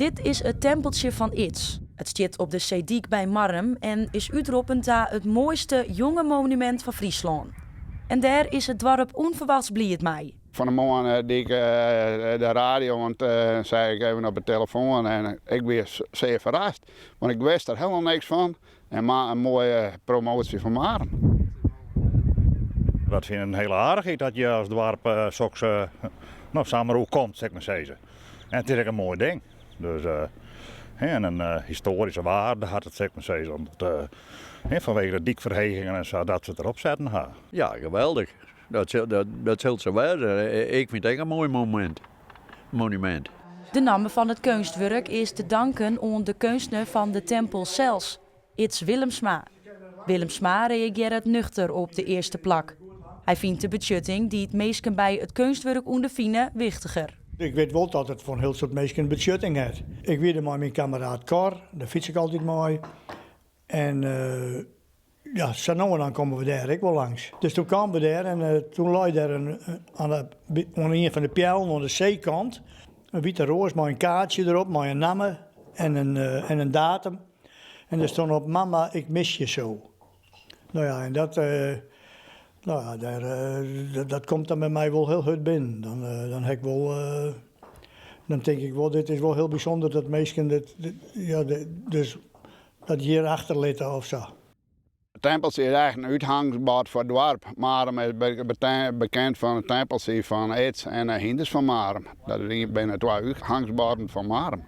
Dit is it tempeltsje fan Ids. It stiet op de seedyk by Marrum en is útroppen ta it moaiste jonge monumint fan Fryslân. En dêr is it doarp ûnferwachts bliid mei. Fan 'e moarn die ik de radio oan, sei ik even op de telefoan en ik wie sear ferrast, want ik wist der helemaal niks fan. En mar in moaie promoasje fan Marum. Dat fyn ik in hiele aardichheid dat je as doarp soks no samar oerkomt, sil ik mar sizze. En it is ek in moai ding. Dus en in histoaryske waarde hat it, sil ik mar sizze, omdat fanwege de dykferhegingen en sa dat se it derop setten ha. Ja, geweldich. Dat sil, dat, dat sil sa wêze. Ik fyn it ek in moai momint, monumint. De namme fan it keunstwurk is te danken oan de keunstner fan de tempel sels, Ids Willemsma. Willemsma reagearret nuchter op de earste plak. Hy fynt de betsjutting dy't minsken by it keunstwurk ûnderfine wichtiger. Ik wit wol dat it foar in hiel soad minsken betsjutting hat. Ik wie der mei myn kammeraat Cor, dêr fyts ik altyd mei. En ja, sa no en dan komme we dêr ek wol langs. Dus toen kamen we dêr en toen lei dêr in, oan, de, oan ien fan de peallen oan de seekant in wite roas mei in kaartsje derop mei in namme en in, en in datum. En der stond op mama, ik mis je zo. Nou ja, en dat, nou ja, dêr, dat komt dan by my wol hiel hurd binnen. Dan, dan ha ik wol, dan tink ik wol, dit is wol hiel bysûnder dat minsken dit, ja, dus dat hjir achterlitte of sa. It tempeltsje is echt in úthangsboard foar it doarp. Marum is bekend fan it tempeltsje fan Ids en de hynders fan Marum. Dat binne twa úthangsborden fan Marum.